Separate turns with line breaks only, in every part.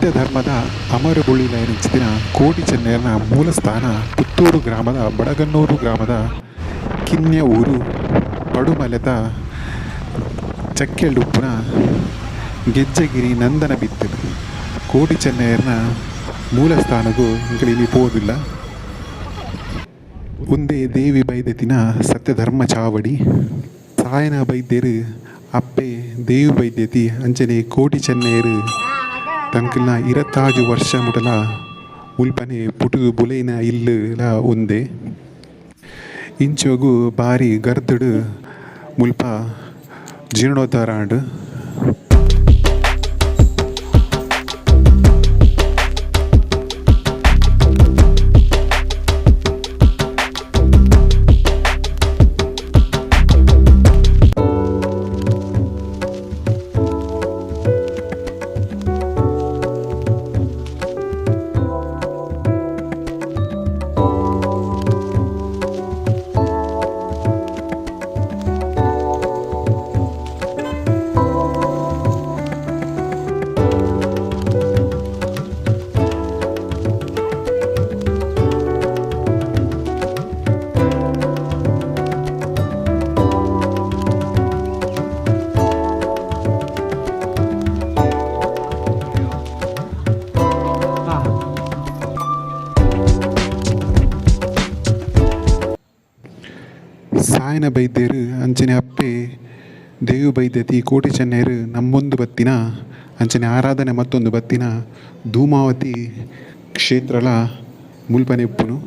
ಸತ್ಯಧರ್ಮದ ಅಮರ ಬುಳ್ಳಿಲೈನಂಚಿತ್ತಿನ ಕೋಟಿ ಚೆನ್ನಯೆರ್ನ ಮೂಲಸ್ಥಾನ ಪುತ್ತೂರು ಗ್ರಾಮದ ಬಡಗನ್ನೂರು ಗ್ರಾಮದ ಕಿನ್ಯ ಊರು ಪಡುಮಲೆತ ಚಕ್ಕೆಲ್ಡ್ ಉಪ್ಪುನ ಗೆಜ್ಜೆಗಿರಿ ನಂದನ ಬಿತ್ತ್ ಕೋಟಿ ಚೆನ್ನಯೆರ್ನ ಮೂಲಸ್ಥಾನಗ್ ಎಂಕುಲು ಇನಿ ಪೋವೊಂದುಲ್ಲ. ಉಂದೇ ದೇವಿ ಬೈದೆತಿನ ಸತ್ಯಧರ್ಮ ಚಾವಡಿ. ಸಾಯನ ಬೈದ್ಯೆರ್ ಅಪ್ಪೆ ದೇವಿ ಬೈದ್ಯೆತಿ ಅಂಚನೆ ಕೋಟಿ ಚೆನ್ನಯೆರ್ ತನ್ಕುಲ್ನ 26 ವರ್ಷ ಮುಟಲ ಮುಲ್ಪನೆ ಪುಟ್ಟುದು ಬುಲೆಯಿನ ಇಲ್ಲ್ ಲ ಉಂದೇ. ಇಂಚೊಗು ಬಾರಿ ಗರ್ದ್ಡ್ ಮುಲ್ಪ ಜೀರ್ಣೋದ್ಧಾರ ಆಂಡ್. ಸಾಯನ ಬೈದ್ಯೆರ್ ಅಂಚನೆ ಅಪ್ಪೆ ದೇವಿ ಬೈದ್ಯೆತಿ ಕೋಟಿ ಚೆನ್ನಯೆರ್ ನಂಬೊಂದು ಬತ್ತಿನ ಅಂಚನೆ ಆರಾಧನೆ ಮತ್ತೊಂದು ಬತ್ತಿನ ಧೂಮಾವತಿ ಕ್ಷೇತ್ರಲ ಮುಲ್ಪನೆ ಇಪ್ಪುನು.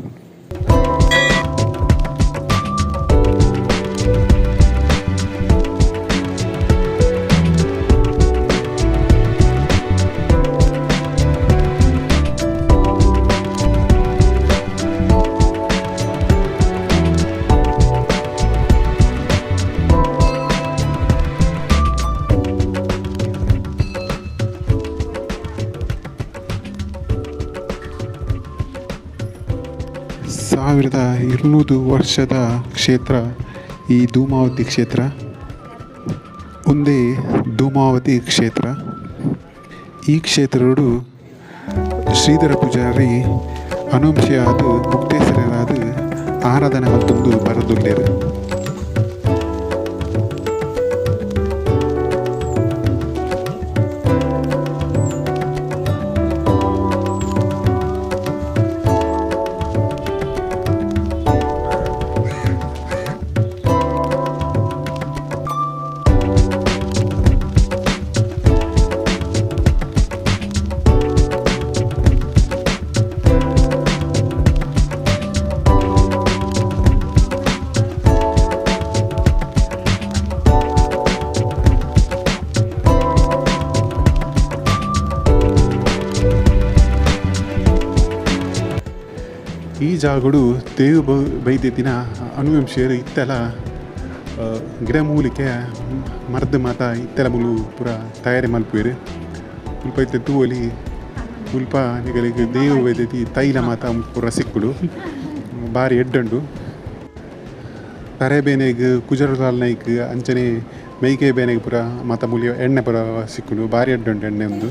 1200 ವರ್ಷದ ಕ್ಷೇತ್ರ ಈ ಧೂಮಾವತಿ ಕ್ಷೇತ್ರ. ಉಂದೇ ಧೂಮಾವತಿ ಕ್ಷೇತ್ರ. ಈ ಕ್ಷೇತ್ರಡು ಶ್ರೀಧರ ಪೂಜಾರಿ ಅನುವಂಶಿಯಾದ ಮುಕ್ತೇಸರರಾದ ಆರಾಧನೆ ಮತ್ತೊಂದು ಬರದುಲ್ಲೇರು. ಈ ಜಾಗಡು ದೇವು ಬೈದೆತಿನ ಅನುವಂಶೀಯರು ಇತ್ತೆಲ ಗಿಡಮೂಲಿಕೆ ಮರ್ದ್ ಮಾತ ಇತ್ತೆಲ ಮುಲು ಪೂರ ತಯಾರಿ ಮಲ್ಪುವೆರ್. ಮುಲ್ಪ ಇತ್ತೆ ತೂವೊಲಿ ಮುಲ್ಪ ನಿಗಲಿಗ್ ದೇವು ಬೈದೆತಿ ತೈಲ ಮಾತ ಪೂರ ಸಿಕ್ಕುಡು ಬಾರಿ ಎಡ್ಡುಂಡು. ತರೆ ಬೇನೆಗ್ ಕುಜಲ್ ನೈಕ್ ಅಂಚನೆ ಮೈಕೈ ಬೇನೆಗ್ ಪೂರ ಮಾತ ಮೂಲಿ ಎಣ್ಣೆ ಪೂರ ಸಿಕ್ಕುಂಡು ಬಾರಿ ಎಡ್ಡುಂಡು ಎಣ್ಣೆ ಉಂದು.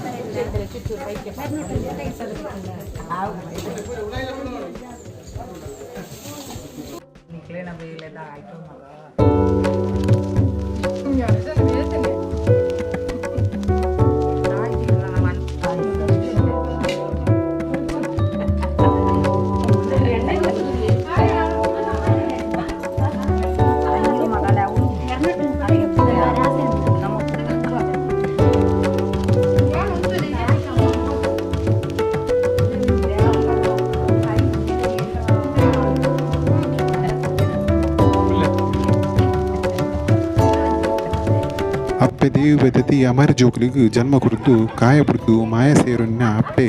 ಅಪ್ಪೆ ದೇವಿ ಬೈದೆತಿ ಅಮರ ಜೋಕುಲಿಗ್ ಜನ್ಮ ಕೊರ್ದು ಕಾಯ ಬುಡ್ದು ಮಾಯ ಸೇರುನ ಅಪ್ಪೆ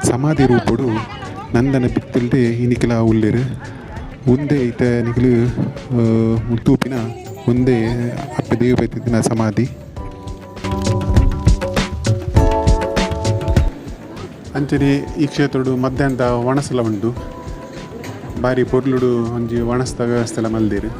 ಸಮಾಧಿ ರೂಪೊಡು ನಂದನ ಬಿತ್ತಿಲ್ಡೆ ಇನಿಕುಲ ಉಲ್ಲೆರ್. ಉಂದೇ ಇತ್ತೆ ನಿಕುಲು ತೂಪಿನ ಉಂದೇ ಅಪ್ಪೆ ದೇವಿ ಬೈದೆತಿನ ಸಮಾಧಿ. ಅಂಚನೆ ಈ ಕ್ಷೇತ್ರಡು ಮಧ್ಯಾಹ್ನದ ವಣಸಲ ಉಂಡು ಬಾರಿ ಪೊರ್ಲುಡು ಒಂಜಿ ವಣಸ್ದ ವ್ಯವಸ್ಥೆಲ ಮಲ್ದೆರ್.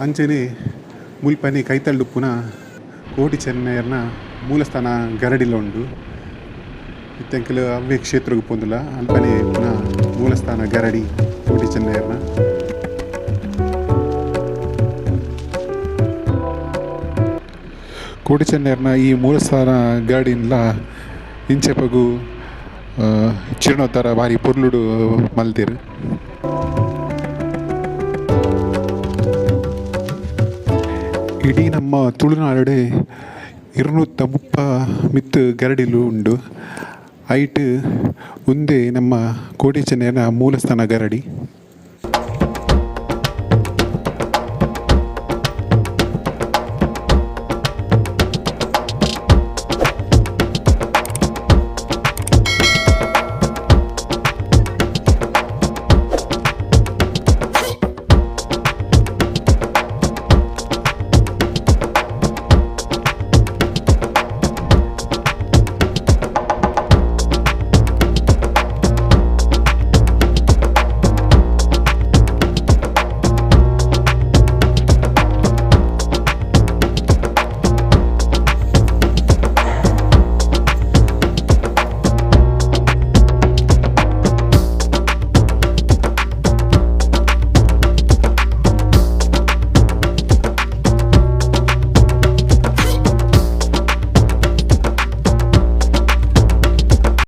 ಅಂಚನೆ ಮುಲ್ಪನೆ ಕೈತಲ್ಡುಪ್ಪುನ ಕೋಟಿ ಚೆನ್ನಯೆರ್ನ ಮೂಲಸ್ಥಾನ ಗರಡಿಲ ಉಂಡು. ಇತ್ತೆ ಎಂಕುಲು ಅವ್ವೆ ಕ್ಷೇತ್ರಗ್ ಪೋಂದುಲ್ಲ ಅಲ್ಪನೆ ಇಪ್ಪುನ ಮೂಲಸ್ಥಾನ ಗರಡಿ ಕೋಟಿ ಚೆನ್ನಯೆರ್ನ. ಕೋಟಿ ಚೆನ್ನಯೆರ್ನ ಈ ಮೂಲಸ್ಥಾನ ಗರಡಿನ್ಲ ಇಂಚಪಗು ಜೀರ್ಣೋದ್ಧಾರ ಬಾರಿ ಪೊರ್ಲುಡು ಮಲ್ದೆರ್. ಇಡೀ ನಮ್ಮ ತುಳುನಾಡುಡೆ 230 ಮಿತ್ತ್ ಗರಡಿಲು ಉಂಡು. ಐಟ್ ಉಂದೇ ನಮ್ಮ ಕೋಟಿ ಚೆನ್ನಯನ ಮೂಲಸ್ಥಾನ ಗರಡಿ.